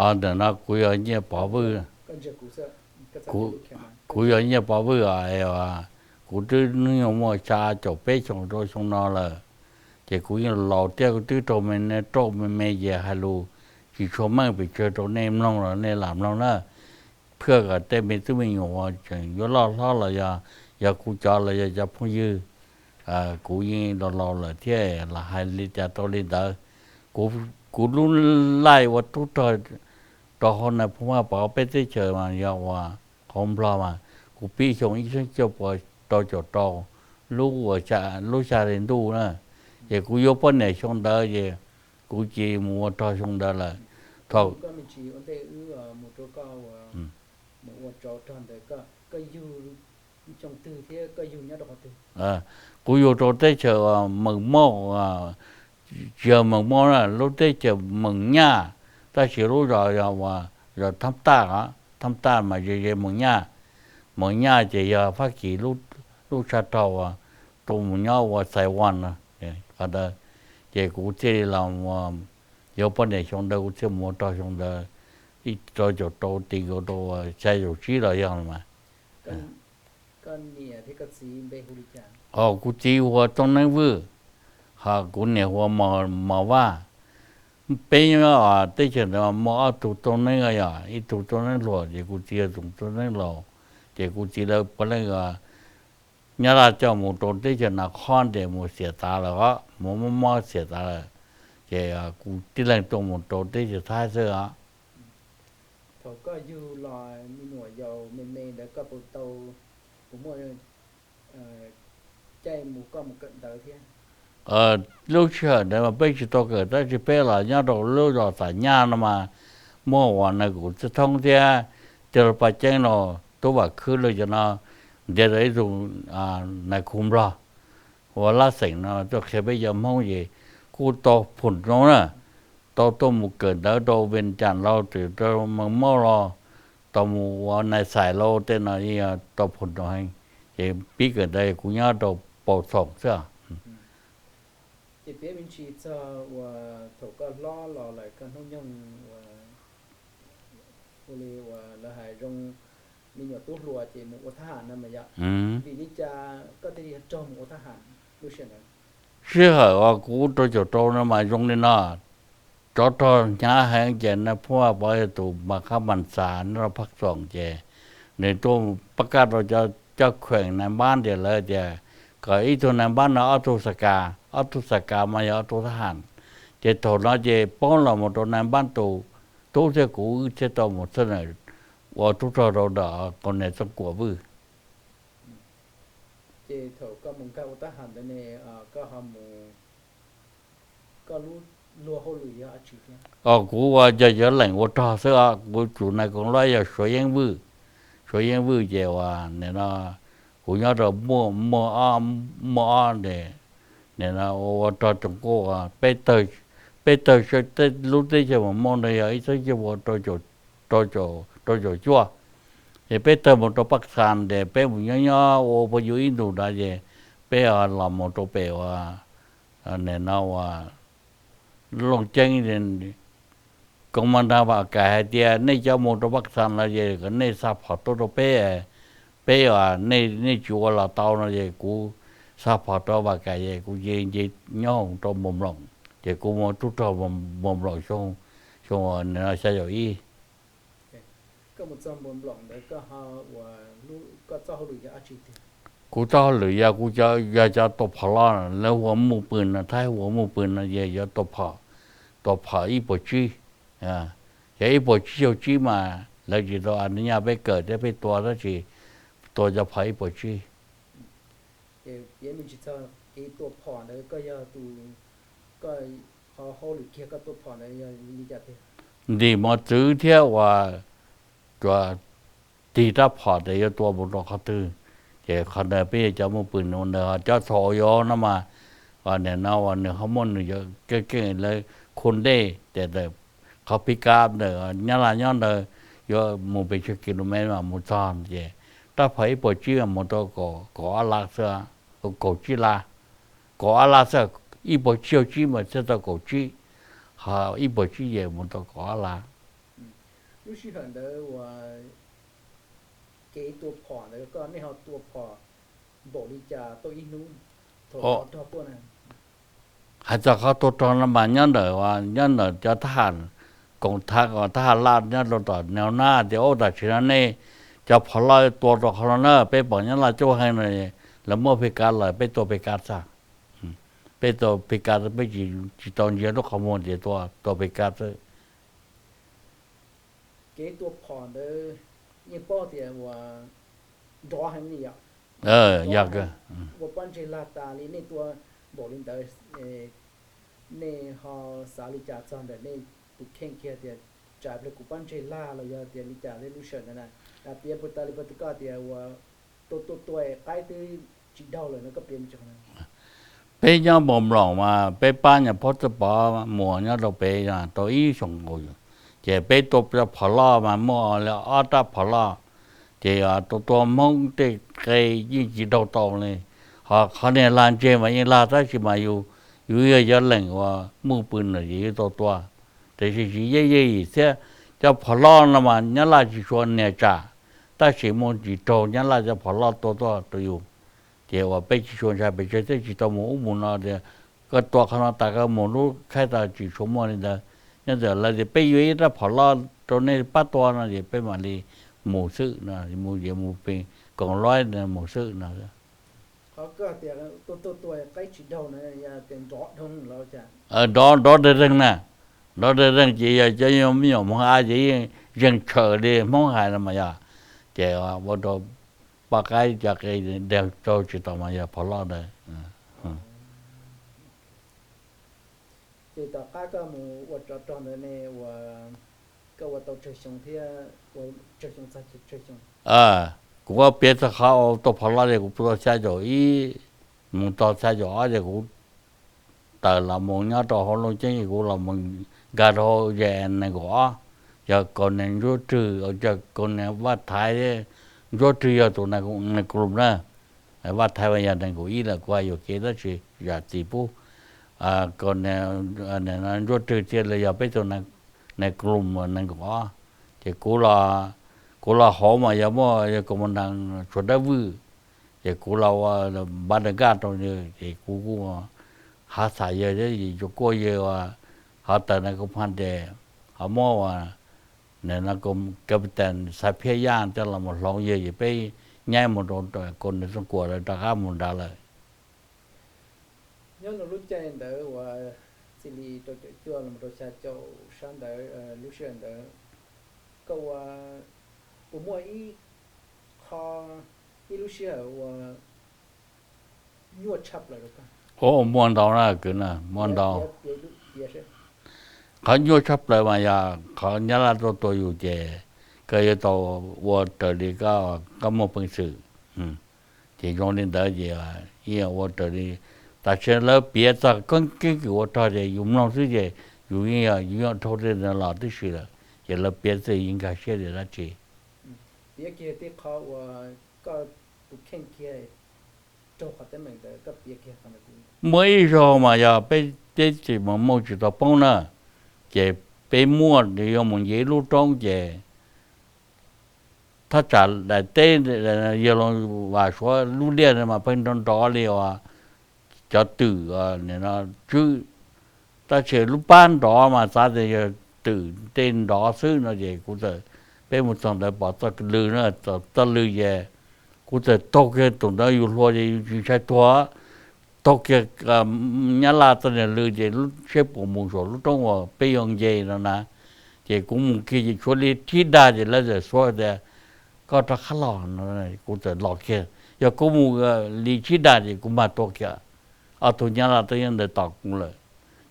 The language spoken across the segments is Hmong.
Ntawm no kuv yog Nyiaj Pov Vwj. Kuv yog Nyiaj Pov Vwj os, kuv twb hnub nyoog muaj xya caum peb xyoo rau xyoo no lawm. Ces kuv yeej laus thiab, kuv twb raug me rauj me me ces hais lus tsis tshua meej pes tsawg rau nej mloog los nej lam mloog na. Phaj kom tej me tub me nyuam uas tseem yuav loj hlob los yog, yog kuv cov los yog cov phooj ywg, kuv yeej laus laus lawm thiab los hais li cas tau li ntawd. Kuv lub laij ua tub rog rau hauv Nais Phoo Vaj Pov peb teb chaws mas yog uas hauv Nplog mas kuv pib xyoo ib txhiab cuaj puas rau caum rau, lub uas lub xya hli ntuj na, ces kuv yuav poj niam xyoo ntawd ces kuv cia li mus ua rog xyoo ntawd lawm. Thaum kuv yug rau teb chaws Mees Mauj, tsis yog Mees Mauj na, lub teb chaws Mees Nyaj, tab sis lub zos yog uas zos Thab Taj, Thab Taj mas ze ze Mees Nyaj. Mees Nyaj ces yog Fab Kis lub tshav rog uas tuaj mus nyob ua Saigon no. Qhov ntawd ces kuv thiaj li los yuav poj niam xyoo ntawd, kuv thiaj mus ua rog xyoo ntawd, ib rau caum rau ti nkaus rau xya caum tsib los yog mas. Kuv txiv hu ua Tooj Neeb Vwj, ho kuv niam hu ua Mos Vaj. Peb nyob teb chaws ntawd muaj ob tug Tooj Neeb, yog ib tug Tooj Neeb Hluas ces kuv txiv yog tus Tooj Neeb Laus. Ces kuv txiv lawv puav leej Nyab Laj coj mus rau teb chaws Nas Khob ntawd mus xiam tav lawm os, mus mob mob xiam tav lawm. Ces kuv tib leeg tuaj mus rau teb chaws Thaib xwb os. Thaum koj yug los me nyuam yaus me me ntawd koj puas tau, puas muaj caij mus koj mus kawm ntawv thiab? Lub sij hawm ntawd mas peb tsis tau kawm, tab sis peb los nyob rau lub zos Xam Nyaj no mas muaj uas nais Koom Txhiaj Thoob thiab Cog Lug Paj Ceeb no, Tub Vam Khwb lawv cov no ntiav tau ib tug nais khu Nplog ua lab xeem no tuaj qhia peb cov Hmoob ces kuj tau phum no na, tau tuaj mus kawm ntawv rau Vees Cas los rau Mees Mauj los, tau mus ua nais xais los tej no yeej yog tau phum no heev. Ces pib kawm ntawv kuv nyob rau Pau Xoom xwb. Ces piav me ntsis txog uas thaum koj hlob los lawm koj hnub nyoog ua li uas lawv hais zoo, me nyuam tub hluas ces mus ua thab ham no mas yog vim li cas koj thiaj li raug mus ua thab ham lub sij hawm ntawd? Sij hawm uas kuv rau caum rau no mas zoo li no, tsov rog hnyav heev ces nais phoo Vaj Pov yog tus mas qhab mas xas nyob rau Phaj Xoom ces nws tuaj pab kab rau cov kheem nais npab ntawd, lawv tias kom ib tug nais npab no ob tug xas kas, ob tug xas kas mas yog ob tug thab ham. Ces thaum no ces poob los mus rau nais npab tus tub thiab kuv wb thiaj tau mus txawj ua tub rog rau ntawm Qau Nias Txooj Kuam Vwj. Ces thaum koj mus nkag ua thab ham ntawd ne, koj ho mus, koj lub luag hauj lwm yog dab tsi thiab? Kuv ua yog cov leem ua rog xwb os, kuv tus nais koom luaj yog Suav Yeeb Vwj. Suav Yeeb Vwj ces uas nim no kuv nyob rau muaj, muaj ob, muaj ob ntes, nim no ua rog tsoom kuj peb tawg, peb tawg lub teb chaws Mas Mauj ntawd yog ib txhiab cuaj puas rau caum cuaj. Ces peb tawg mus rau Paj Xas ces peb mus nyob nyob ua phooj ywg ib ntus ntawd ces peb los mus rau pem uas nim no uas Looj Ceeb, koom mas nrag Vam Kais hais tias nej cov mus rau Paj Xas lawm ces kom nej xa phom tuaj rau peb, peb uas nej tsis ua los tau no ces kuv xa phom rau Vam Kais ces kuv cia nce nyob rau Npoo Nploom, ces kuv mus tub rog Npoo Nploom xyoo, xyoo nim no xya caum ib. Koj mus txog Npoo Nploom ntawd koj ho ua, koj txoj hauj lwm yog dab tsi tiag? Kuv txoj hauj lwm yog kuv yog cov tua phom los, lawv hu ua muj pw no, Thaib hu ua muj pw no ces yog tua phom, tua phom ib puas tsib. Yog ib puas tsib caug tsib mas lawv tsis tau a nyaj peb kawm thiab peb tua tab sis tua cov phom ib puas tsib. Ces piav me ntsis txog kev tua phom ntawd, koj yog tus, koj qhov hauj lwm kiag koj tua phom ntawd yog li cas tiag? Ntim mos txwv thiab uas tig rab phom tias yuav tua mus rau qhov twg. Ces qhov ntawd peb yog cov muj pw no ntawd, cov thaum ub no mas, nim no uas nws ho muaj nws cov keej keej lawv khu dej ces ntawm qhov piv kav ntawm Nyab Laj nyob ntawd yuav mus pes tsawg kis lus mev mas mus txog ces rab phom ib puas tsib mas mus tau kaum ob lab xwb, kaum tsib lab, kaum ob lab xwb, ib puas tsib caug tsib mas thiaj tau kaum tsib, ho ib puas tsib ces mus tau kaum ob lab. Lub sij hawm ntawd uas kev tua phom ntawd koj, nej ho tua phom npaum li cas tau ib hnub thaum rov tuaj na? Hais txog qhov tua rog no mas nyob ntawm, nyob ntawm cov thab ham koom thav, thab ham laj nyob rau tom neb na tias, ub, tam sim no nej cov phom loj tua rau qhov no na, peb pom nyab laj coob heev no, lawv muab phe kav lawm, peb tua phe kav txog. Peb tua phe kav xwb, peb tsis tau ntsia lub qhov muag tias tua phe kav xwb. Kev tua phom ntawd yeej paub tias uas nrov heev li yom. Yog ua pob ntseg lag tas li, nej tua npaum li ntawd, nej ho xav li cas txog ntawm nej tus kheej kiag tias tsam pliag kuv pob ntseg lag los yog tias li cas tej lub sij hawm ntawd na? Piav puas tas li puag ta koj tias uas tua tua tua qaib twb tsis daug lawm no, koj piav me ntsis qhov no. Peb nyob Npoo Mloos mas peb pab nyuam phauj Txawj Pov Muas nyob rau pem tau ib xyoos nkaus, ces peb tua cov phom loj mas muaj li ob rab phom loj, ces tua tua Hmoob tej qe yeej tsis daug tau li. Ho qhov niag lag ntseg mas yeej lag tab sis mas yus, yus yog cov leeg uas muaj pw na ces yus tau tua, tiam sis tsis yej yej yim thiab. Cov phom loj no mas nyab laj tsis tshua nias tsam, tab sis muaj tsis raug nyab laj cov phom loj tua tuaj rau yus. Ces uas peb tsis tshua ntshai pes tsawg thiab, tsis tau mus ub mus no tias koj tua qhov no tas koj mus lub khaib tag, tsis tshua muaj li ntawd. Nyob ntawm lawv tias peb yuav ib rab phom loj rau nej pab tua no ces peb mam li mus xwb no, mus ces mus pes koom luab mus xwb no. Nrov nrov dawg zeeg na, nrov dawg zeeg ces yog cov me nyuam Hmoob av ces yeej zeeg tshawm li Hmoob hais no mas yog, ces ua rau poj qaib cov qe daug tsis tau mas yog phom loj ntawd. Ces tom qab koj mus ua tsov rog ntawd ne, uas koj ua tau tsawg xyoo thiab, ua tsawg xyoo txog tsawg xyoo? Kuv piav txog qhov tua phom loj ces kuv tau xya caum ib, mus txog xya caum ob ces kuv tawm los mus nyob rau hauv Looj Ceeb, kuv los mus nkag rau hauv ze nees nkaum ob, yog Kaus Nias Ntsuab Rwg, yog Kaus Nias Vaj Thaiv, Ntsuab Rwg yog tus nees nkaum na, Vaj Thaiv mas yog nees nkaum ib lawm, kuv hais yuam kev tab sis zam txim pub. Kaus Nias Ntsuab Rwg thiaj li yog peb tus nees nkaum, nees nkaum ob, ces kuv los hauv mas yog muaj yawg Kaus Mos Nees Tshuas Dawb Vwj, ces kuv los ua npav daws nkaj rau, ces kuv kuj hav xas yawg thiab, kuj kuaj yawg ua hov tawm na kuv pha tes, ho muab ua Captain Xav Phiaj Yaj coj los mus hloov yawg ces peb nyaib mus rau Kaus Nias Txooj Kuam lawv rov qab mus nrad lawm. Nyob rau lub caij ntawd uas txij li rau caum cuaj los rau xya caum sab ntawd, lub sij hawm ntawd koj ua puas muaj ib qho, ib lub sij hawm uas nyuaj tshaj plaws rau koj? Muaj ntau na kwv na, muaj ntau. Qhov nyuaj tshaj plaws mas yog qhov nyab laj tuaj tua yus ces koj yuav tau ua raws li koj muaj peev xwm. Ces zoo li ntawd ces ua raws li, tam sim lawv piav txog keeb kwm ua rog ces yus mloog xwb ces yus yeej, yus yeej dhau tej ntawd los tib si lawm, ces lawv piav txog yeej nkag siab tias dab tsi. Piav kiag tib qho uas koj tus kheej kiag raug qhov teeb meem ntawd, koj piav kiag qhov ntawd kuv. Muaj ib zaug mas yog peb teb chaws Mos Muaj tsis tau poob na, ces peb muaj yuav mus nce ib lub roob ces thaj tsam daim teb yawg Loos Vam Suav lub liaj mas pheej nrov nrov li uas cov twm tswb, tab sis lub pab nrov mas xav tias yog twm tej nrov xwb no ces kuv txawm, peb mus txog ntawd pom txoj lw na, txoj lw ces kuv txawm taug kiag tus ntawd, yus hluas ces yus tsis ntshai tuag, taug kiag nyab laj txoj niag lw ces seb puas mus saum lub roob uas peb yuav nce no na. Ces kuv mus kiag ces tshuav li tsib dag ces lawv txawm xuav tias koj rov qab los no, kuv txawm los kiag. Yog kuv mus li tsib dag ces kuv mag tua kiag, ob tug nyab laj twb nyob ntawd tos kuv lawm.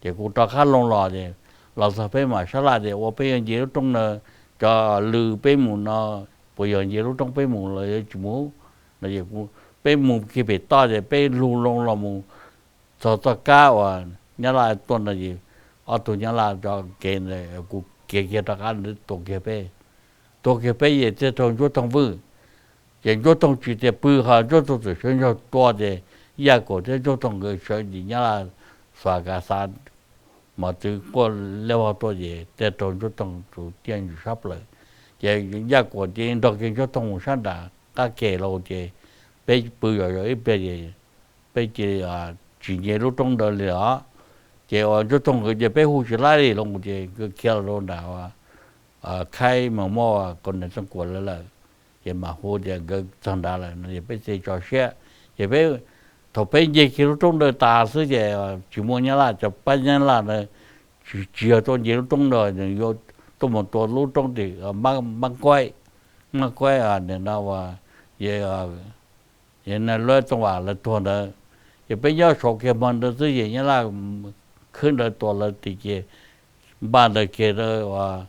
Ces kuv rov qab loo los ces los txog peb mam sab laj tias ua peb yuav nce lub roob na, cov lw peb mus no, puas yog nce lub roob peb mus los yuav tsis mus no. Peb mus kiag pem toj ces peb lug loo los mus txog txoj kab uas nyab laj tuaj no ces ob tug nyab laj tso kev ntawd, kuv khiav kiag rov qab tua kiag peb, tua kiag peb ces thiaj raug Ntsuab Toog vwj. Ces Ntsuab Toog tsis tias pw ho Ntsuab Toog txawm sawv ntsuag tua ces Yaj Kaum thiab Ntsuab Toog nkawd sawv ces nyab laj Xas Kas Xav mos txwv quaj liab vog tuaj ces thiaj raug Ntsuab Toog tus tiaj ntsis sab plaws. Ces Yaj Kuam ces nrog kiag Ntsuab Toog mus sab nram qab ke los ces peb pw zom zaws ib pliag ces peb cia li tsis nce lub roob ntawd li os. Ces uas Ntsuab Toog nkawd ces peb hu tsis laib li los ces nkawd khiav los rau nram Khaib Moos Moj Kaus Nam Txooj Kuam lawv lawm. Ces mam hu tias nkawd txog nrad lawm no ces peb thiaj tso siab. Ces peb, thaum peb nce kiag lub roob ntawd tas xwb ces tsis muaj Nyab Laj, cov pab Nyab Laj ntawd tsis, tsis yog tuaj nce lub roob ntawd, nws yuav tuaj mus tua lub roob tim Mab Kuaib, Mab Kuaib nim no uas, yog na lub Tooj Vam lawv tuag ntawd. Ces peb nyob saud kiag hmo ntawd xwb ces Nyab Laj khwb ntawd tua lawv tim ces npaj ntawd kiag uas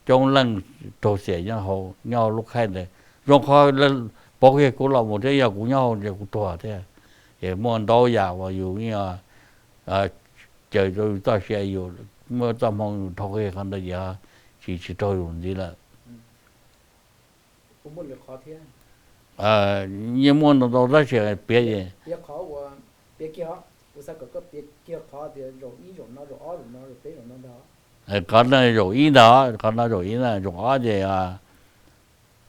coob leej raug xiam nyob hauv, nyob hauv lub khaib ntawd. Zoo qhov pov kiag kuv los mus thiab, yog kuv nyob hauv ces kuv tuag thiab. Ces muaj ntau yam uas yus caws rau yus txoj sia, yus muaj txoj hmoo yus dhau kiag qhov ntawd ces tsis, tsis raug yus ntxiv lawm. Yeej muaj ntau ntau tab sis piav es qhov no zaum ib ntag, qhov no zaum ib na, zaum ob ces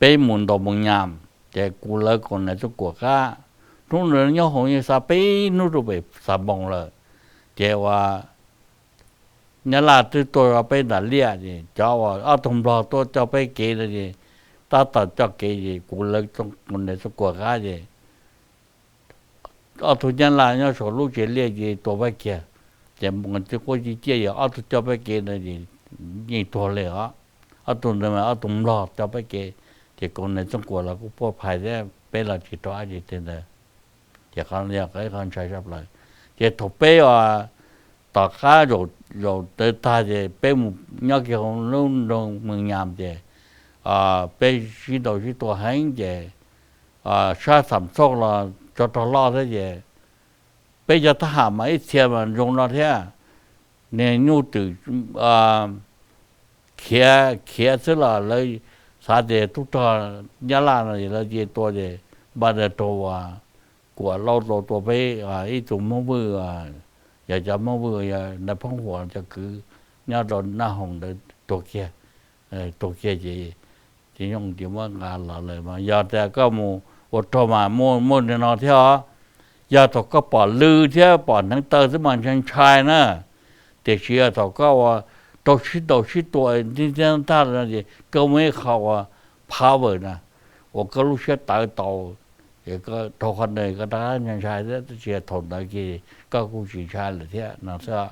peb mus ntaus Moos Nyas, ces kuv lawv Kaus Nam Txooj Kuam qab. Hnub ntawd nyob hauv yeej xa peb hnub rau pem Xav Npoos lawm. Ces uas Nyab Laj twb tuaj peb nram liaj ces cov uas ob tug Nplog tuaj coj peb kev no ces tab tom coj kev ces kuv lawv Kaus Nam Txooj Kuam qab ces ob tug Nyab Laj nyob saum lub tsev liaj ces tua peb kiag. Ces txiv quab ci ciaj yog ob tug coj peb kev ntawd ces yeej tuag li os. Ob tug ntawd mas ob tug Nplog coj peb kev, ces Kaus Nam Txooj Kuam los kuj puaj phais thiab peb los tsis raug dab tsi tej ntawd. Ces qhov no yog qhov ntshai tshaj plaws. Ces thaum peb uas tom qab zaum ntawd tag ces peb mus nyob kiag hauv lub nroog Moos Nyas ces peb sib ntaus sib tua heev ces sab Xam Xauj los tsov rog loj thiab ces peb cov thab ham mas ib txhia mas zoo no thiab, niag nyuj twm khiav khiav xwb los lawv xav tias tub rog Nyab Laj no es lawv cia tua ces npaj ntawd raug uas Kuam Lauj tua, tua peb ib tug Hmoob Vwj, yog cov Hmoob Vwj yog Nais Phoob Huam cov kwv nyob rau Naj Hoos ntawd tuag kiag. Tuag kiag ces tsis yooj ces muab nqa los lawm mas yog tias koj mus ua rog mas muaj, muaj li no thiab os. Yog thaum koj pom lw thiab pom hneev taw xwb mas ntshai ntshai na, tiam sis yog thaum koj ua rau sib ntaus sib tua nti ntag no ces koj muaj ib qho ua power na, uas koj lub siab tawv tau, ces koj dhau qhov ntawd koj rov qab ntshai ntshai thiab, tab sis thaum ntawd ces koj kuj tsis ntshai lawm thiab no xwb.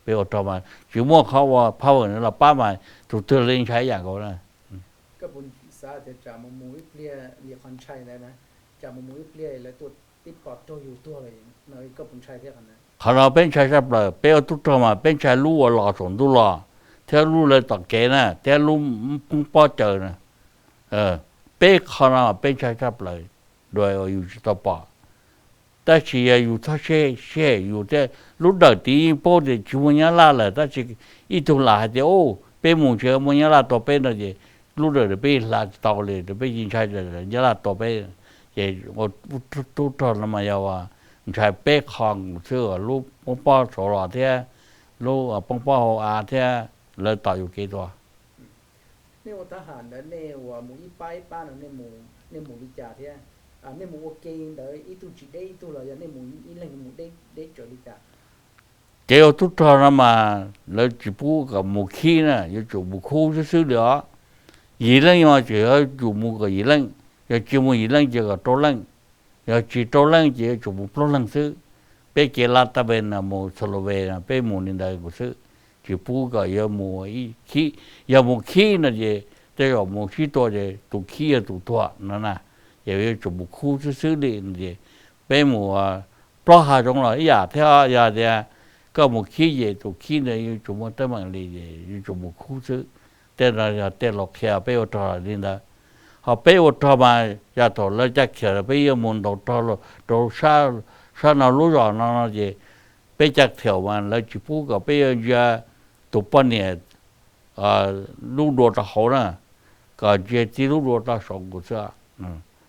Peb ua rog mas tsis muaj qhov ua power no los pab mas tus twg los ntshai ib yam nkaus na. Koj puas xav tias tsam mus mus ib pliag li qhov ntshai ntawd na, tsam mus mus ib pliag lawv tuaj tib pom raug yus tuag lawm no koj puas ntshai thiab? Qhov no peb ntshai tshaj plaws, peb ua tub rog mas peb ntshai lub uas los saum ntuj los, thiab lub lawv tom kev na, thiab lub poob pob caws na. Peb qhov no peb ntshai tshaj plaws, dua uas yus tsis tau pom. Tab sis yog yus txhob sib hem yus thiab, lub dawm tid yeej paub tias tsis muaj Nyab Laj lawm, tab sis ib tug lam hais tias, u, peb mus ntshe muaj Nyab Laj tua peb no ces lub dawm peb hla tsis tau li, peb yeej ntshai Nyab Laj tua peb. Ces ua tub rog no mas yog ntshai peb qho nkaus xwb, lub poob pob saud los thiab lub poob pob hauv av thiab lawv tom yus kev tua. Nej ua thab ham ntawd nej ua mus ib pab ib pab no nej mus li cas thiab? Nej mus ua ke ntawd ib tug tsis deb ib tug los yog nej mus ib leeg mus deb deb tsawv li cas? Kev ua tub rog no mas lawv tsis pub kom mus khib na, yuav tsum mus khub xwb xwb li os. Yim leej mas tseem yuav tsum mus kom yim leej, yog tsis mus yim leej ces kom rau leej, yog tsis rau leej ces yuav tsum mus plaub leeg xwb. Peb kev lab tab ve no mus Xoloves no peb mus li ntawd nkaus xwb, tsis pub kom yuav mus khib. Yog mus khib no ces tej zaum mus sib tua ces tus khib yog tus tuag no na, ces yuav tsum mus khub xwb xwb li no ces peb mus plaub hav zoov los ib yam thiab. Yog tias koj mus khib ces tus khib ntawd yuav tsum muaj teeb meem li ces yuav tsum mus khub xwb. Tej no yog tej laus qhia peb ua rog li ntawd. Ho peb ua rog mas yog thaum lawv caj khiav peb yuav mus ntaus rog rau sab no lub zos no no ces peb caj khiav mas lawv tsis pub kom peb yuav ntsia tus poj niam lub dua rau hauv na, kom ntsia txij lub dua rau saud nkaus xwb,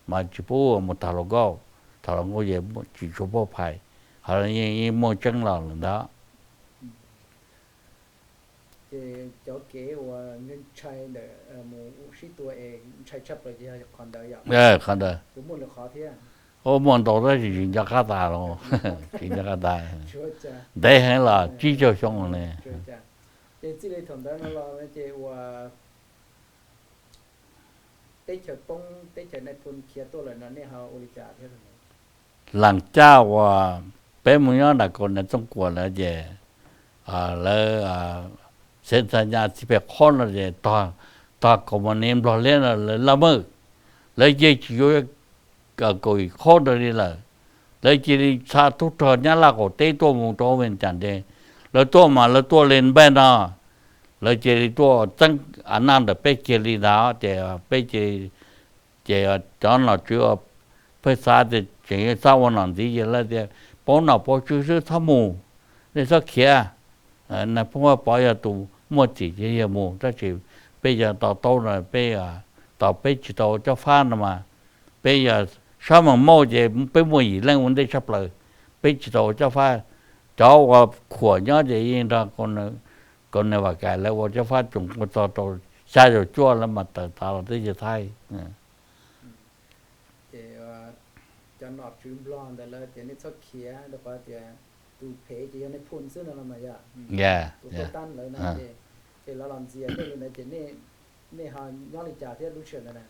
mas tsis pub mus tham hluas nkauj. Tham hluas nkauj ces tsis tshua puaj phais, ho yeej muaj tseeb los lawm ntag. Cov kev uas ntshai ntawm mus sib tua es ntshai tshaj plaws ces yog qhov ntawd yom? Qhov ntawd. Kuv muaj lwm qhov thiab. Ua muaj ntau tab sis tsis nco qab tas los, tsis nco qab tas. Ntev heev los tsib caug xyoo ne. Ces txij li thaum ntawd no los ces uas teb chaws poob, teb chaws nais phoo khiav tuaj lawm no nej ho ua li cas thiab? Lam caj uas peb mus nyob nram kaus nas txooj kuam lawm ces lawv xeev txha nyas txiv pem qhob no ces tog kaus mos niv nplog liab no lawv laj mawj, lawv yeej tsis yuav kaum yim qhob rau li lawm. Lawv cia li xa tub rog nyab laj qaum teb tuaj mus rau Vees Cas ces lawv tuaj mas lawv tuaj li npaj no, lawv cia li tuaj txeeb a naj ntawm peb kiag li ntag ces peb cia li, ces cov nom tswv uas pheej xav tias tseem xav ua nom ntxiv ces lawv tias pauv nom pauv tswv xwb txhob mus, nej txhob khiav. Nais phoo Vaj Pov yog tus muaj txim ces yog mus tab sis peb yog to taub no peb, tau peb tsis tau ua cob fab no mas peb yog sab Mas Mauj ces peb muaj yim leej ua ntej tshaj plaws, peb tsis tau ua cob fab. Cov uas khuam nyob ces yeej nrog kaus nas Vam Kais lawv ua cob fab tsoom ua txog rau xya caum cuaj lawv mas tawm tas los teb chaws Thaib. Ces cov nom tswv nplog ntawd lawv tias nej txhob khiav rau qhov tias tus phem ces yog nais phoo xwb no los mas yog tus tuaj tab lawv no ces, ces lawv los ntxias nej li ntawd ces nej ho nyob li cas thiab lub sij hawm ntawd na?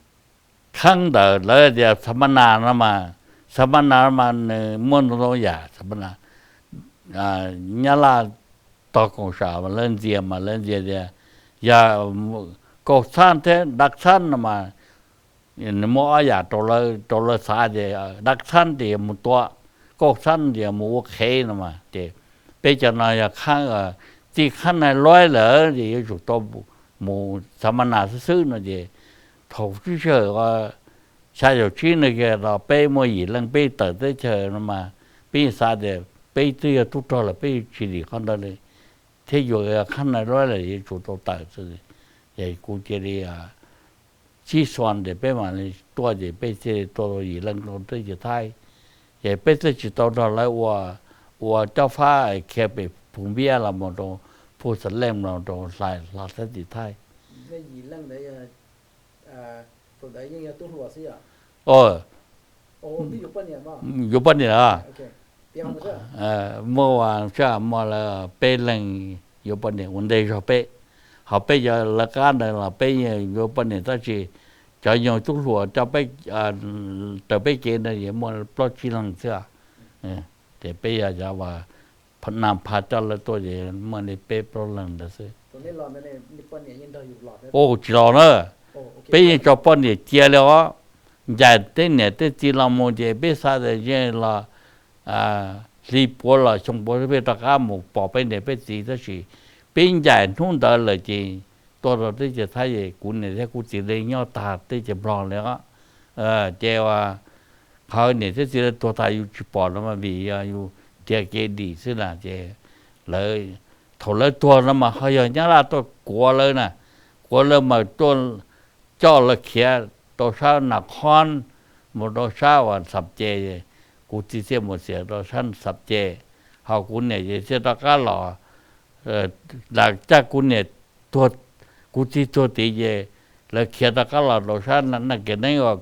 Kheeb ntawd lawv tias Xas Mas Nas no mas, Xas Mas Nas mas nws muaj ntau ntau yam, Xas Mas Nas, Nyab Laj tog koom sam mas lawv ntxias mas lawv ntxias tias yog Kaus Xab thiab Dab Xab no mas nws muaj ob yam rau lawv, rau lawv xav tias Dab Xab ces yog mus tua, Kaus Xab ces yog mus ua qhev no mas ces peb cov no yog kheeb, txij kheeb Nais Loib lawm ces yuav tsum tau mus Xas Mas Nas xwb xwb no ces thaum sij hawm xya caum tsib no kiag los peb muaj yim leej peb tawm teb chaws no mas peb yeej xav tias peb twb yog tub rog lawm peb tsis dim qhov ntawd li, thiab yuav kheeb Nais Loib lawm yuav tsum tau tawm xwb. Ces kuv cia li sib xua ces peb mam li tuaj ces peb thiaj li tuaj yim leej rau teb chaws Thaib. Ces peb thiaj tsis tau nrog lawv ua, ua cob fab khiav pem Phu Npiab los mus rau Phu Xa Leej los rau Hla Thab Tim Thaib. Yuav poj niam, muaj ua sab muaj lawv peb leeg yuav poj niam ua ntej zog peb, ho peb cov lawv qab ntawd los peb yuav poj niam tab sis cov nyuag tub hluas coj peb, raws peb kev ntawd yeej muaj plaub tsib leeg xwb. Ces peb yog cov uas Nas Phas coj lawv tuaj ces muaj li peb plaub leeg ntawd xwb. Ua tsis los na, peb yeej tso poj niam cia li os. Ncaim tej niam tej txiv los mus ces peb xav tias yeej los hli puav los xyoo puav peb rov qab mus pom peb niam peb txiv tab sis peb ncaim hnub ntawd lawm ces tuaj rau teb chaws Thaib es kuv niam thiab kuv txiv li nyob tag teb chaws Nplog li os. Ces qhov niam thiab txiv lawv tuag tas yus tsis pom no mas vim yog yus nrhiav kev dim xwb na ces lawv, thaum lawv tuag no mas ho yog Nyab Laj tuaj kuav lawv na, kuav lawv mas tuaj coj lawv khiav rau sab Nas Khob mus rau sab uas Xam Ces, kuv txiv thiaj mus xiam rau sab Xam Ces, ho kuv niam ces thiaj rov qab los, caj kuv niam, kuv txiv tuag tid ces lawv khiav rov qab los rau sab Naj Kev Neeb uas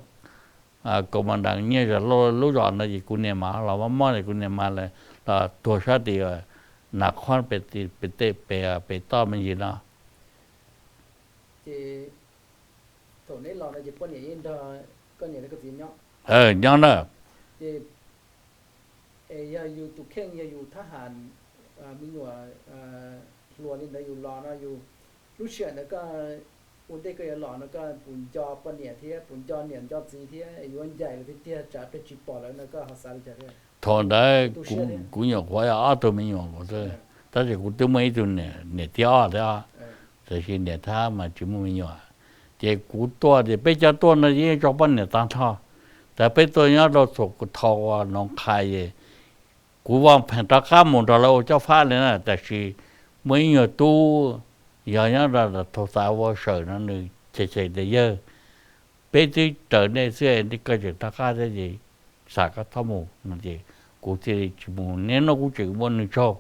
Kaus Mas Nrees Nyiaj Zam Lauj lub zos no ces kuv niam mas los mob mob ces kuv niam mas los tuag sab tim Nas Khob pem, pem toj me ntsis no. Nyob na. Yog yus tus kheej yog yus thab ham me nyuam hluas li ntawd yus los no yus, lub sij hawm ntawd koj ua ntej koj yuav los no koj puas nco poj niam thiab puas nco niam nco txiv thiab yuav ncaim lawv tiag tiag tsam peb tsis pom lawv no koj ho xav li cas thiab? Thaum ntawd kuv nyuam qhuav yog ob tug me nyuam xwb, tab sis kuv twb muaj ib tug niam thib ob thiab, tiam sis niam thab mas tsis muaj me nyuam. Ces kuv tuaj ces peb cov tuaj no yeej tso poj niam tag nrho. Thaum peb tuaj nyob rau txhua thaum uas Noov Qhais es kuv vaj pheem rov qab mus nrog lawv ua cob fab li na, tab sis muaj ib nyuag tub yog nyob rau Thau Xav Ua Sawm no nws cheem cheem tias yawg, peb twb raws nej xwb koj tseem rov qab thiab ces xam koj txhob mus no ces kuv thiaj li tsis mus, niaj hnub kuv tseem ua nws tsaug.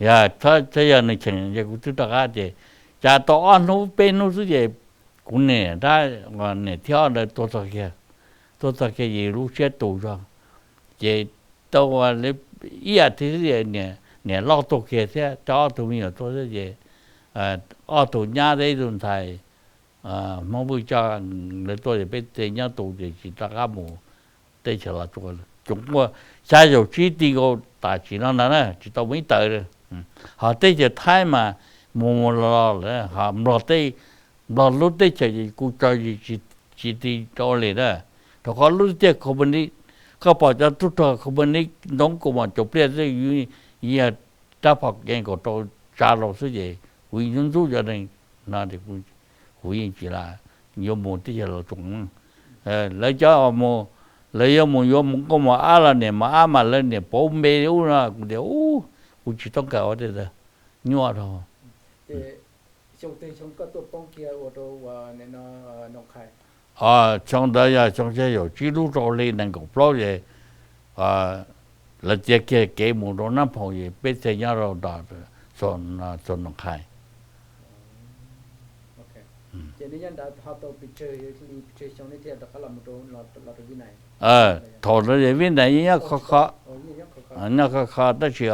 Yog, yog nws cheem ces kuv twb rov qab ces Cas tau ob hnub peb hnub xwb ces kuv niam, niam thiab ob ntawd tuag txog kiag, tuag txog kiag ces lub siab tus zog. Ces tau ib as thiv xwb ces niam loj tuag kiag thiab, coj ob tug me nyuam tuag xwb ces ob tug nyab thiab ib tug ntxhais Hmoob Vwj coj lawv tuaj ces peb thiaj nyob tu ces tsis rov qab mus teb chaws Los Tsuas. Tsoom quaj xya caum tsib ti nkaus tam sim no ntag na, tsis tau mus ib taws. Ho teb chaws Thaib mas mus mus los los lawm, ho Nplog teb, Nplog lub teb chaws ces kuv tso tsis ti rau li na. Rau qhov lub tiaj company, koj pom cov tub rog company ntoo kaus mom caum pliaj xwb, yog rab phom kev kaum rau tsa rau xwb ces kuv yeej ntxub ntxub cov neeg no, kuv yeej tsis lam yuav mus teb chaws Los Tsuas. Lawv cov mus, lawv yuav mus yuav mus nkauj mos ab los niam mos ab mas lawv niam pauv npe ub no, kuv tias ub, kuv tsis toob kas ua tej ntawd, nyuaj rau. Xyoo ntawd yog xyoo xya caum tsib lub rau hli nees nkaum plaub ces lawv txiav kiag kev mus rau Nab Phoos ces peb thiaj nyob rau Txos Noom Qhais. Thaum ntawd ces Vib Nais yeej nyob kho kho, nyob kho kho tab sis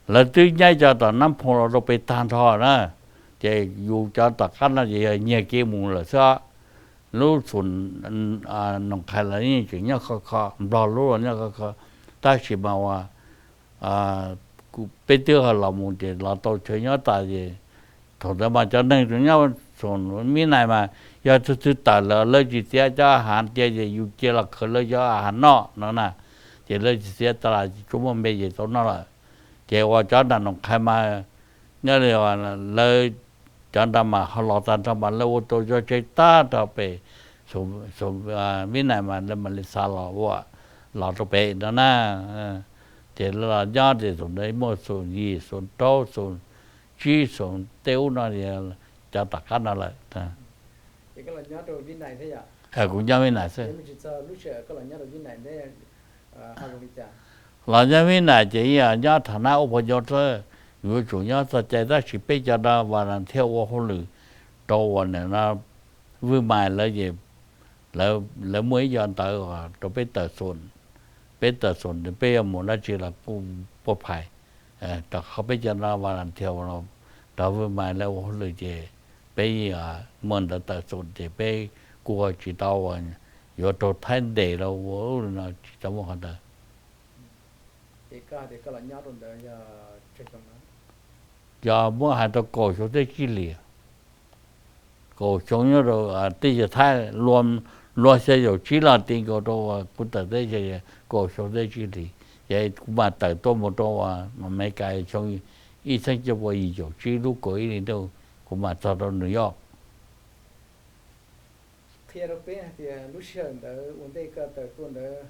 lawv twb nyaib cov tom Nab Phoos los rau pem tag nrho na, ces yus cov tom qab no ces yog nyiag kev mus lawm xwb. Lub Txos Noom Qhais los yeej tseem nyob kho kho, Nplog lub los nyob kho kho, tab sis mas ua peb twb ho los mus ces los tau chaw nyob tas ces thaum ntawd mas cov neeg nyob Vib Nais mas yog tus twg tawm lawm lawv tsis txiav cov a hav cia ces yus cia los khaws lawv cov a hav noj no na, ces lawv tsis txiav tas tsuas muaj npe ces tau noj lawm. Ces uas cov nram Noom Qhais mas nyob li lawv cov nrad mas ho los tag nrho mas lawv ua tau cov tsev tag rau pem Vib Nais mas lawv mam li xa los ua, los rau pem no na. Ces lawv los nyob ces thaum ntawd muaj xus yim xus rau xus tsib xus tej ub no, cov tom qab no lawm. Kuv nyob Vib Nais xwb. Los nyob Vib Nais ces ib yam nyob thaum nab ub pov nyob, yuav tsum nyob txog cai tab sis peb cov no vas las thiaj ua hauj lwm rau uas nim no Vwj Mais lawv ces lawv muaj ib co ntawv rau peb tawm xum, peb tawm xum peb yuav mus dab tsi los kuj puaj phais. Rau qhov peb cov no vas las thiaj rau Vwj Mais lawv ua hauj lwm ces peb muaj ntawv tawm xum ces peb kuj tsis tau uas yuav raug Thaib ntes los ua no tsis tau muaj qhov ntawd. Yog muab hais tau kaum xyoo thiab tsib hlis, kaum xyoo nyob rau teb chaws Thaib, luag xya caum tsib los ti nkaus rau kuv tawm teb chaws kaum xyoo thiab tsib hlis, ces kuv mam tawm tuaj mus rau Amelikas xyoo ib txhiab cuaj pua yim caum tsib lub kaum ib hli ntuj, kuv mam txog rau New York. Qhia rau peb hais tias lub sij hawm ntawd ua ntej koj tawm tuaj ntawd,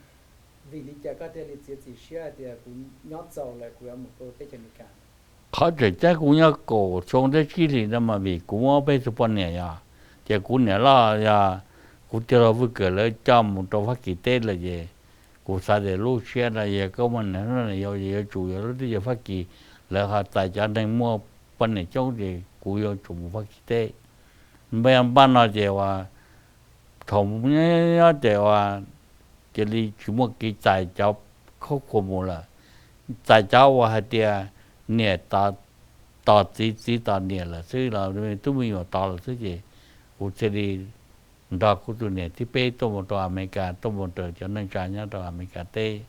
vim li cas koj thiaj li txiav txim siab hais tias kuv nyob txaus lawm kuv yuav mus rau teb chaws Amelikas? Qhov tseem ceeb kuv nyob kaum xyoo thiab tsib hlis no mas vim kuv muaj peb tug poj niam yog, ces kuv niam loj yog kuv tij laug Vwj Kawm lawv coj mus rau Fab Kis teb lawm ces kuv xav tias lub siab no yog koj muaj niam yau ces yuav tsum yog lub teb chaws Fab Kis lawv ho txais cov neeg muaj poj niam coob ces kuv yuav tsum mus Fab Kis teb. Npaj no ces uas thaum nyob ces uas cia li tsis muaj kev txais cov khaub khuas mus lawm, txais cov uas hais tias niam tos txiv txiv tos niam lawm xwb los tub me nyuam tos lawm xwb ces kuv thiaj li nrog kuv tus niam thib peb tuaj mus rau Amelikas, tuaj mus raws cov neej tsa nyob rau Amelikas teb.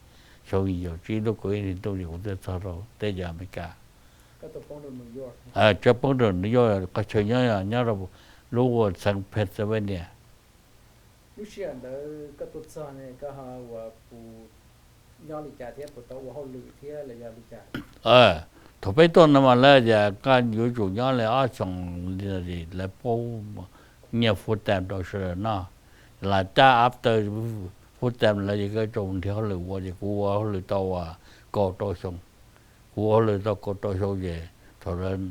Xyoo yim caum tsib lub kaum ib hli ntuj ces kuv thiaj txog rau teb chaws Amelikas. Tseem poob rau New York, qhov chaw nyob nyob rau lub ua xeev Pennsylvania. Thaum peb tuaj no mas lawv tias koj yuav tsum nyob li ob xyoos li, lawv paub nyiaj full time rau sawv daws noj, los cab after full time lawv ces koj tau nrhiav hauj lwm ua ces kuv ua hauj lwm tau uas kaum rau xyoo. Kuv ua hauj lwm tau kaum rau xyoo ces thaum ntawd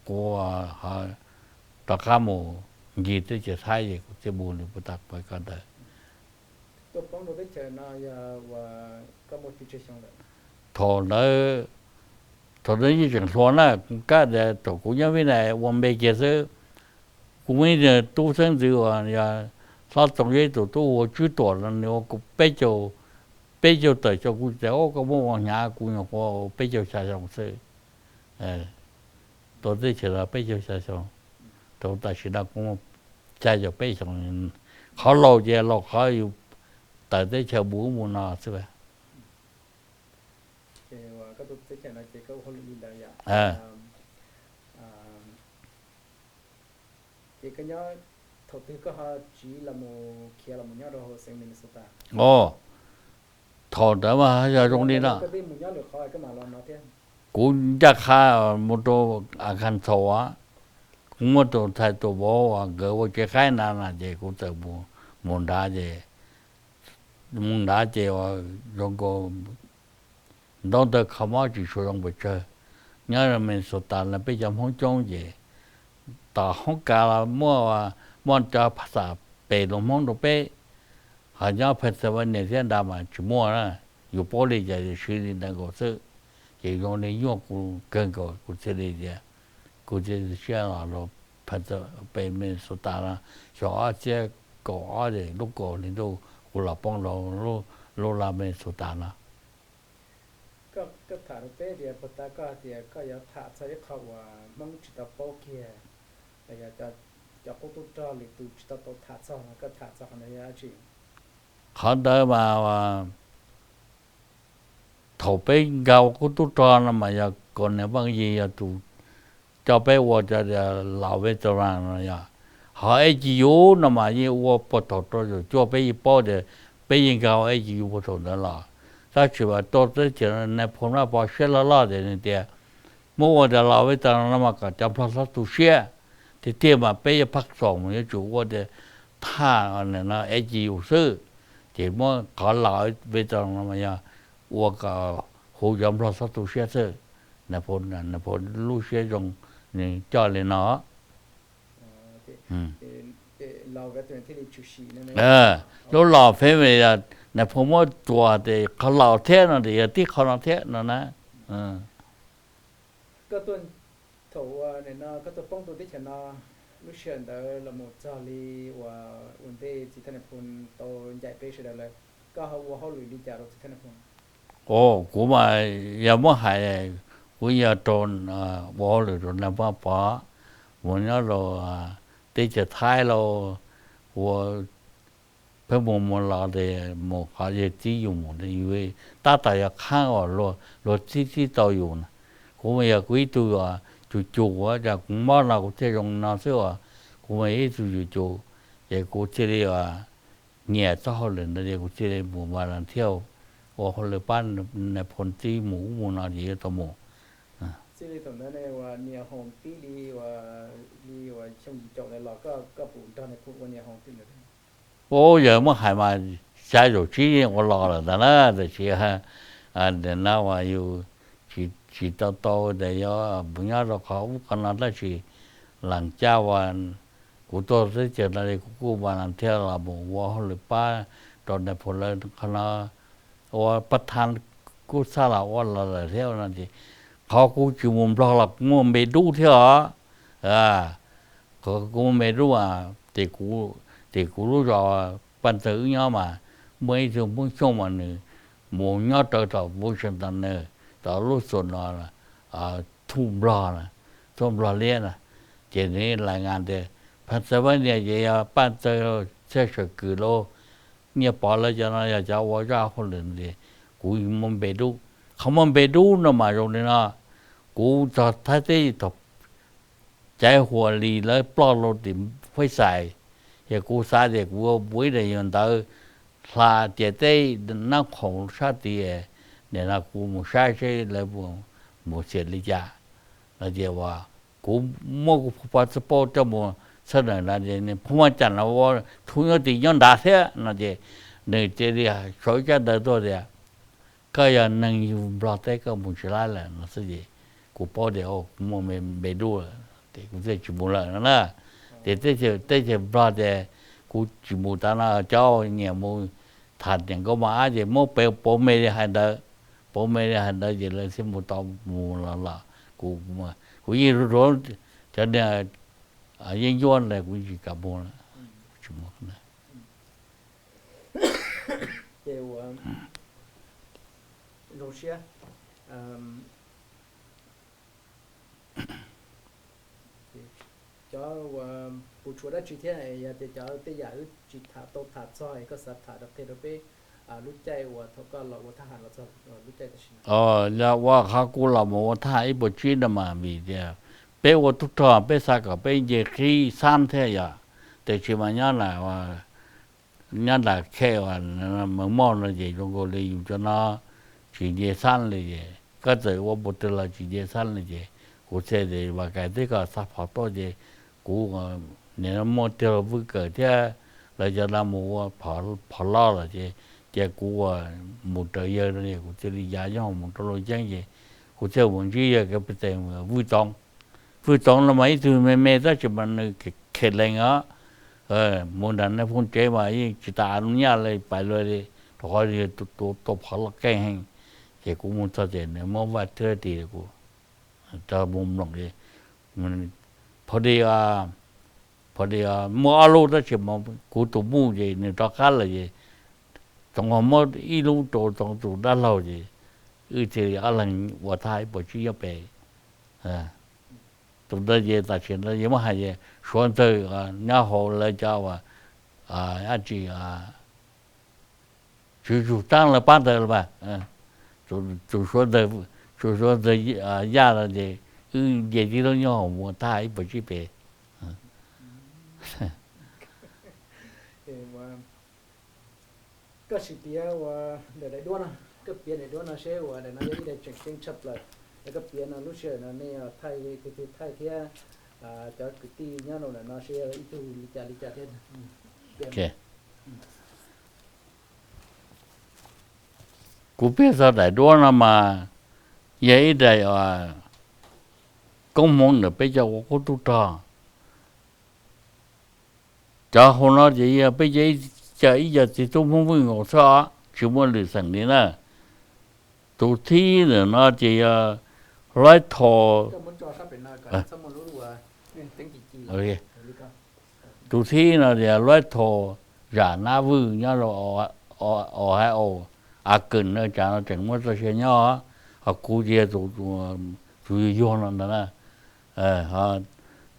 kuv rov qab mus ncig teb chaws Thaib ces kuv thiaj mus li puag ta kuv ko ntawd. Thaum ntawd Thaum ntawd yeej tseem hluas na, kuv kam tias thaum kuv nyob Vib Nais ua npe kiag xwb. Kuv muaj ib tug tub xeeb ntxwv uas yog Hlob Txoov Zeb tus tub hu ua Tswb Tuam no, nws ua peb caug, peb caug tawm xyoo, kuv tias, Au, koj muab ua hnyav, kuv nyuam qhuav peb caug xya xyoo xwb. Tuaj teb chaws no peb caug xya xyoo, rau tam sim no kuv xya caum peb xyoo. Qhov laus ces laus qhov yus tawm teb chaws mus ub mus no xwb. Thaum ntawd mas yog zoo li no, kuv ncaj qha mus rau Arkansas, kuv muab tus ntxhais tus vauv uas nkawd ua tsev qaib na na ces kuv txawm mus nrad ces, mus nrad ces zoo nkaus ntaub ntawv kho mob tsis tshua zoo pes tsawg. Nyob Minnesota no peb cov Hmoob coob ces tom hoob kas los muaj, muaj cov phas xam pem los Hmoob rau peb, ho nyob Pennsylvania thiab nrad mas tsis muaj na. Yus paub li cas yus siv li ntawd nkaus xwb. Ces zoo li nyuaj kuv kawg nkaus, kuv thiaj li tias, kuv thiaj li siab los rau pem Minnesota no, xyoo ob txhiab kaum ob es lub kaum hli ntuj kuv los poob rau lub laj Minnesota no. Koj tham rau peb tias puag ta koj hais tias koj yuav tham txog ib qho uas Hmoob tsis tau paub kiag, los yog cov qub tub rog lwm tus tsis tau tau tham txog no, koj tham txog qhov ntawd yog dab tsi? Qhov ntawd mas thaum peb nkag ua qub tub rog no mas yog Colonel Vaj Yig yog tus coj peb ua cov laus veteran no yog. Ho E G U no mas yeej ua puag thaum rau caum cuaj peb yeej paub tias peb yeej nkag ua E G U puag thaum ntawd los. Tab sis mas tuaj teb chaws Nais Phoo Vaj Pov siab loj loj ces nws tias muab ua tias laus veteran no mas kom cov Nplog txhob tu siab. Tiag tiag mas peb yuav phaj xoom mus yuav tsum ua tias thaj no E G U xwb. Ces muab qhov laus veteran no mas yog ua kom hu cov Nplog txhob tu siab xwb. Nais Phoo lub siab zoo, nws coj li no. Lub laus family, Nais Phoo muab txuas tias qhov laus thiab no ces yog tib qho no thiab no na. Koj tuaj, thaum uas nim no koj tuaj poob rau teb chaws no, lub sij hawm ntawd los mus txog li uas ua ntej txiv thaj Nais Phoo tau ncaim peb sawv daws lawm, koj ho ua hauj lwm li cas rau txiv thaj Nais Phoo? Kuv mas yog muab hais, kuv yog rau, ua hauj lwm rau Nais Phoo Vaj Pov, mus nyob rau teb chaws Thaib lauj, ua pheej mus mus los ces mus qhov yawg txib yus mus, yus tab tom yog qhab uas luag txib txib tau yus na. Kuv mas yog kuv ib tug uas cus cus ua cas kuv mob no kuv thiaj zoo no xwb uas, kuv mas ib tug cus cus, ces kuv thiaj li uas nyiam txoj hauj lwm ntawd ces kuv thiaj li mus volunteer ua hauj lwm pab Nais Phoo txib mus ub mus no ces yuav tau mus. Txij li thaum ntawd ne uas niam hoom tib li, li uas xyoo yim caum ntawd los koj puas nrog Nais Phoo ua niam hoom tib li? Ub, yog muab hais mas xya caum tsib yeej ua los lawm ntag na, tab sis nim no uas yus tsis tau tau tias yuav mus nyob rau qhov ub qhov no tab sis lees caj uas kuv tuaj teb chaws no li kuv kuj volunteer los mus ua hauj lwm pab rau Nais Phoo lawv qhov no, ua pab thab kuj txhaj los ua los lawm thiab no ces qhov kuv tsis mus Nplog los kuv muaj npe dub thiab os. Qhov kuv muaj npe dub ces, ces kuv lub zos Paj Ntxawg wb nyob mas muaj ib tug Hmoob Xyooj mas nws mus nyob rau tom Washington, nws tom lub xus no thuj Nplog, thuj Nplog liab na, ces nws lais ngas tias Pennsylvania ces yog Paj Ntxawg, Txhiaj Sawm Kws lauj, Nyiaj Pov lawv cov no yog cov ua zaj hauj lwm no ces kuv muaj npe dub. Qhov muaj npe dub no mas zoo li no, kuv txog Thaib teb thaum caiv Huas Lis lawv ploj lauj tim Feb Xais, ces kuv xav tias kuv ua ib daim yam ntawd hla ciam teb Nab Khoom sab tid, nim no kuv mus saib seb lawv mus xyuas li cas no ces uas kuv muab kuv pog Paj Txwj Paub coj mus txhawb nqa no ces nws pheej muaj cam no ua thu nyob tim nyob nrad thiab no ces nws cia li sau ib tsab ntawv tuaj tias koj yog neeg yug Nplog teb koj mus tsis laib lawm no xwb ces kuv paub tias kuv muaj npe dub lawm ces kuv thiaj tsis mus lawm no na. Ces teb chaws Nplog ces kuv tsis mus tas no, cov nyiam mus tham niam nkauj mos ab ces muab pem pauv me li hais ntawd. Pab me hais ntawd ces lawv thiaj mus tau mus los los kuv, kuv yeej rau cov niag yeeb ncuab ntawd kuv tsis kam mus lawm. Ces ua zoo siab, cov ua puas tshuav dab tsi thiab, yog tias cov tej yam wb tsis tham tau tham txog es koj xav tham rau qhia rau peb lub caij uas thaum koj los ua thab ham los txog lub caij tam sim no. Yog ua qhov kuv los mus ua thab ham ib puas tsib no mas vim tias peb ua tub rog peb xav kom peb nce qib xab thiab yom, tiam sis mas nyob na nyob nram khe uas Mees Moj no ces zoo nkaus li yus cov no tsis nce xab li ces koj txawm ua puas twg los tsis nce xab li ces kuv thiaj tias Vam Kais twb kom xa phom tuaj ces kuv nim no muaj tiag Vwj Kawm thiab lawv cov no mus ua phom loj lawm ces cia kuv ua mus raws yawg no kuv thiaj li ya yooj mus rau Looj Ceeb ces kuv thiaj mus ntsib yawg captain Vwj Toov. Vwj Toov no mas ib tug me me tab sis mas nws khem lees os. Mus nram nws phoo tsev mas yeej tsis tas av nyaj li pais luag li, rau qhov yog tus tua phom loj keej heev. Ces kuv mus txog ces nws muab vaj thiab ris kuv rau mus mloog, pha di, pha di muaj ob lub tab sis kuv tus muj ces nws rov qab lawm ces Toov muab ib lub rau Toov tus dab laug ces wb thiaj li ob leeg ua thab ib puas tsib nyob pem. Tus ntawd ces tam sim no yog muab hais ces Suav Ntxawg nyob hauv lawv cov uas dab tsi tswv zug taab lawv pab ntawd los mas, tus Suav Ntxawg, tus Suav Ntxawg Yaj no ces wb nce tib lub nyob hauv mus thab ib puas tsib pem. Koj sim piav ua ntawm daim duab no, koj piav daim duab no seb ua daim no yog ib daim tseem ceeb tshaj plaws. Yog koj piav no lub sij hawm no nej thaij, tus twg thaij thiab cov kwv tij nyob rau ntawm no seb yog ib tug li cas li cas thiab. Kuv piav txog daim duab no mas yog ib daim koob hmoov ntawm peb cov ua qub tub rog. Cov hauv no ces yog peb cov ib co txiv tub Hmoob Vwj nkaus xwb os, tsis muaj lwm xeem li na. Tus thib ntawm no ces yog Loib Thos. Tus thib no ces Loib Thos, Zam Nab Vwj nyob rau Ohio, Akws no, tsam no tseem muaj txoj sia nyob, ho kuv ces yog tus yuag yuag no ntag na.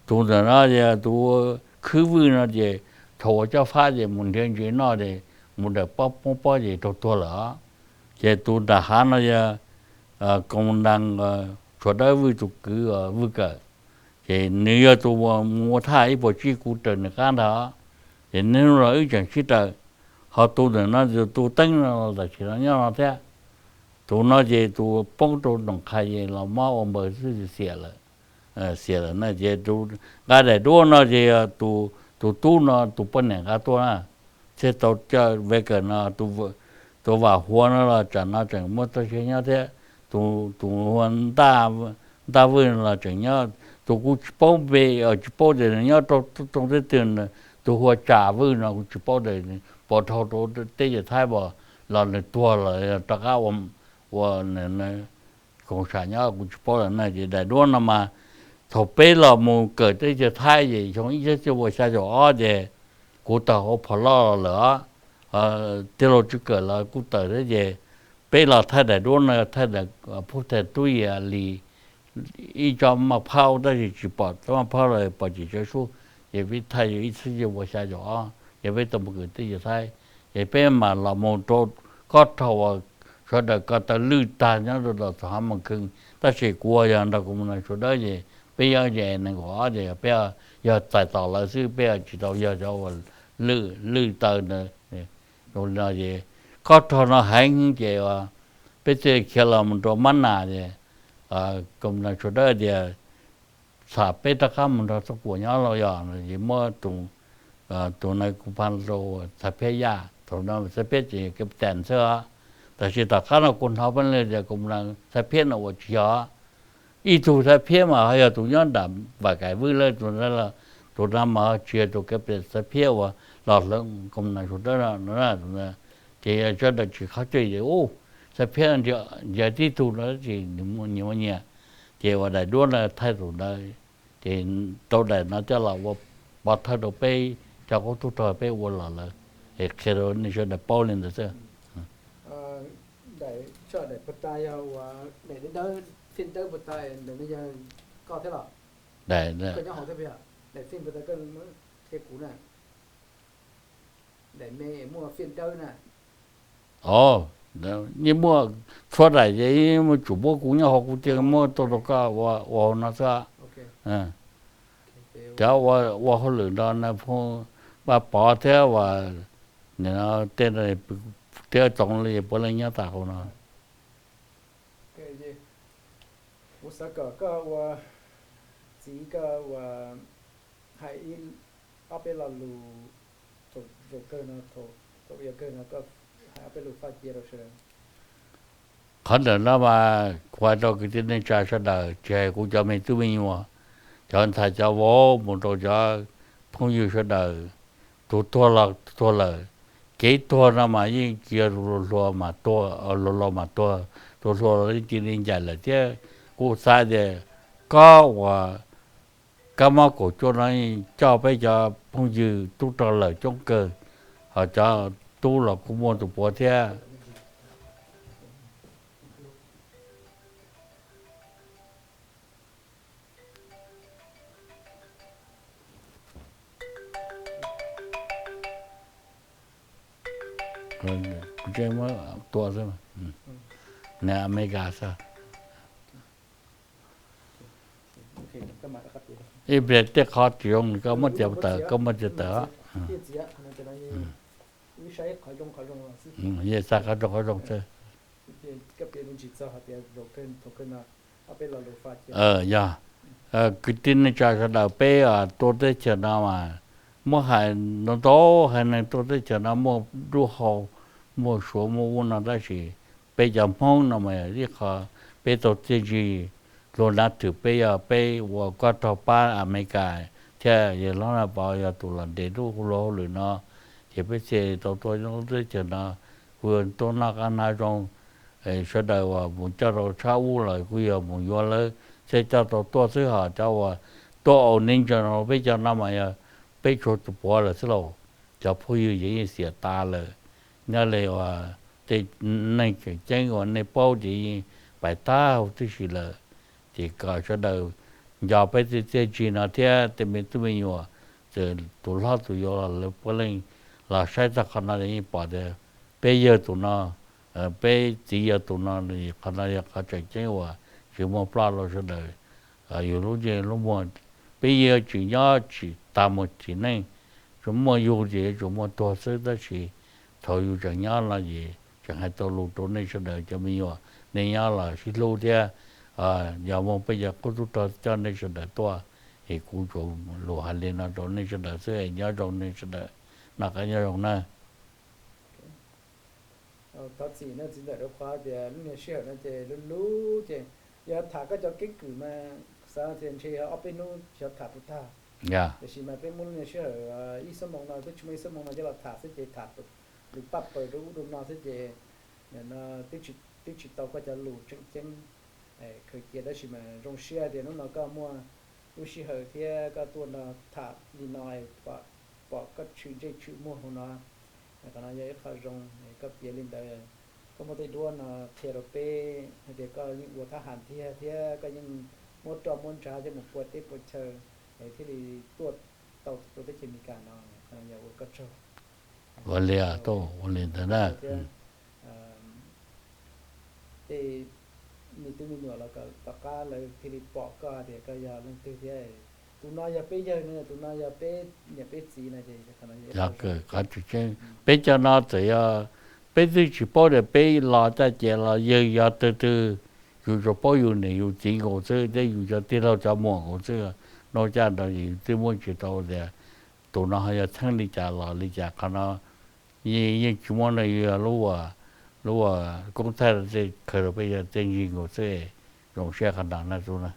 Tus ntawm no ces tus Khwb Vwj no ces thaum ua cob fab ces mus nrhiav ntses noj ces mus dawm pob poob pob ces raug tuag lawm os. Ces tus nram hav no yog Koos Nraas, Suav Dawb Vwj tus kwv Vwj Kawm, ces nws yog tus mus ua thaj ib puas tsib kuv raws nws qab ntag. Ces niaj hnub no wb tseem sib raws. Ho tus ntawm no tus teeb no tam sim no nyob no thiab. Tus no ces tus poob rau Noom Qhais es los mob ua npaws xwb xiam lawm. Xiam lawm na ces nqa daim duab no ces yog tus tub no tus poj niam nqa tuaj na, thiaj tau coj Vwj Kawm no, tus Vam Huas no los tsam no tseem muaj txoj sia nyob thiab. Tus hu ua Ntaj Vwj no los tseem nyob, tus kuv tsis paub npe, tsis paub tias nws nyob rau rooj teb twg, tus hu ua Tsam Vwj no kuv tsis paub tias puas dhau rau teb chaws Thaib los nws tuag los rov qab ua koom sam nyob kuv tsis paub lawm na. Ces daim duab no mas thaum peb los mus kawm teb chaws Thaib ces xyoo ib txhiab cuaj puas xya caum ob ces kuv tawm hauv phom loj lawm os, tij laug Tswv Kawm los kuj tawm thiab ces peb los thaij daim duab no thaij ntawm Phub Thaj Tub Yia Lis ib tsob maj phaub tab sis tsis pom tsob maj phaub los pom cim tsawv sub, ces peb thaij yog ib txhiab cuaj puas xya caum ob ces peb tau mus kawm teb chaws Thaib, ces peb mam los mus rau kob rog uas sawv daws ko taw lwj tag nyob rau tom txog hav Moos Khee, tab sis kuv yog nrog kuv mus no Suav Dawb ces peb yog ces nees nkaum ob ces peb yog txais tos lawv xwb, peb tsis tau yog cov uas lwj taw ntawd. Zoo li no ces kob rog no heev ces peb thiaj khiav los mus rau Mab Nas ces kuv mus no Suav Dawb tias txham peb rov qab mus nrog Txooj Kuam nyob los yog es muab tus no kuv pha rau Xaiv Phiab Yaj, thaum no Xaiv Phiab tseem yog captain xwb os. Tab sis tom qab no kuv hnov peb li tias kuv mus no Xaiv Phiab no ua tsis yog, ib tug Xaiv Phiab mas ho yog tus nyob nram Vam Kaim Vwj lawm, tus ntawd, tus no mas ho tsis yog tus captain Xaiv Phiab uas los hlawv kuv mus no Suav Dawb no. Ces yog sawv daws tsis khaub coj ces ub, Xab Phiab ntsia tib tug no tsis nyias muaj nyias, ces uas daim duab no thaij tus ntawd, ces rau daim no coj los ua pov thawj rau peb cov qub tub rog peb ua los lawm, es qhia rau nej sawv daws paub li ntawd xwb. Daim, o, yeej muaj txhua daim ces yeej muaj tsum muab kuv nyob hauv kuv thiaj muab tuaj rau koj ua hauv no xwb. Cov ua hauj lwm nrog Nais Phoo Vaj Pov thiab uas nim no tej no thiab Txoov li puav leej nyob tas hauv no. Kuv xav kom koj ua txiv koj ua hais ib ob peb lo lus thaum zaum kawg no, thaum ua kawg no koj hais ob peb lus faj cia rau sawv daws. Qhov ntawm no mas kuv hais rau kwv tij neej tsa sawv daws, tsis hais kuv cov me tub me nyuam, cov ntxhais cov vauv mus rau cov phooj ywg sawv daws, tus tuag los tuag lawm, kev tuag no mas yeej tsis yog tus hluas mas tuag, hluas los mas tuag, tus hluas los yeej cia li ncaim lawm thiab. Kuv xav tias koj uas kab mob kaum cuaj no coj peb cov phooj ywg tub rog lawm coob kawg, ho cov tub los kuj muaj tus puav thiab. Kuv tseem muab tua xwb, niam Amelikas xwb. Ib pliag tej qhov tsis zoo koj muab tias tawm, koj muab tias tawm. Yeej xav qhov zoo qhov zoo xwb. Yog kwv tij neej tsa sawv daws peb tuaj teb chaws no mas muab hais ntau ntau haiv neeg tuaj teb chaws no muaj dub hau, muaj Suav muaj ub no tab sis peb cov Hmoob no mas ib qho peb tau txiaj ntsig, luag nav thwm peb yog peb ua kob raug pab Amelikas thiab yawg hlob Naj Pov yog tus los nres lub luag hauj lwm no, ces peb thiaj tau tuaj nyob teb chaws no, kuj tuaj noj qab hnav zoo. Sawv daws uas mus coj rau tshab ub los kuj yog mus yuav lawv thiaj coj tau tuaj xwb, ho cov uas tuaj aus ne ntsa no peb cov no mas yog peb tshuav tus puav lawm xwb lauj. Cov phooj ywg ces yeej xiam tas lawm, nyob li uas tej neeg tseem ceeb uas nej paub ces yeej pais tag huv tib si lawm. Ces kom sawv daws nco peb tej txiaj ntsig no thiab tej me tub me nyuam, txawm tus hlob tus yau los lawv puav leej los saib txog qhov no yeej pom tias peb yawg tus no, peb txiv yawg tus no, qhov no yog qhov tseem ceeb uas tsis muaj ploj rau sawv daws yus lub ntsej lub muag. Peb yuav tsum nyob tsis tas mus tsim neej, tsuas muaj yug ces yuav tsum muaj tuag xwb, tab sis thaum yus tseem nyob no ces tseem hais tau lus rau nej sawv daws cov me nyuam, nej nyob los sib hlub thiab. Yog muaj peb cov qub tub rog coj nej sawv daws tuaj, es kuv tsuas lus hais li no rau nej sawv daws xwb, nyob zoo nej sawv daws, noj qab nyob zoo na. Thov txim no txiv ntxawm rau qhov tias lub niag sij hawm no ces lub lub ces yog tham koj cov keeb kwm mas xav tias ntshe yog ob peb hnub xyov tham puas tag. Tiam sis mas peb muab lub niag sij hawm ib xuab moos no, twb tsis muaj ib xuab moos no coj los tham xwb ces tham lus paj paws rau ub rau no xwb ces nim no twb tsis tau koj cov lus tseem ceeb khaws cia, tab sis mas zoo siab tias hnub no koj muaj lub sij hawm thiab koj tuaj no tham li no, pom koj tshwm ntsej tshwm muag hauv no, qhov no yog ib qho zoo. Koj piav li ntawd, koj muaj tej duab no qhia rau peb hais tias koj yeej ua thab ham tiag thiab koj yeej muab roj muab ntshav coj mus pua teb pua chaw thiaj li tuaj tau rau teb chaws Amelikas no, qhov no yog ua koj tsaug. Ua li, ua li ntawd na. Tej me tub me nyuam los kom tom qab lawv thiaj li pom koj tias koj yog leej twg thiab. Tus no yog peb yawg no, tus no yog peb niam peb txiv no ces qhov tseem ceeb peb cov no txawm yog peb twb tsis paub tias peb los caj ces los yawg yog twg twg, yus tsuas paub yus niam yus txiv nkaus xwb thiab yus cov tij laug cov muam nkaus xwb. Noj caj nrog yus twb muab tsis tau tias tus no ho yog txheeb li cas los li cas, qhov no yeej tsis muaj no, yog lub, lub koob thaij khaws rau peb yog txiaj ntsig nkaus xwb. Zoo siab qhov no na tub na.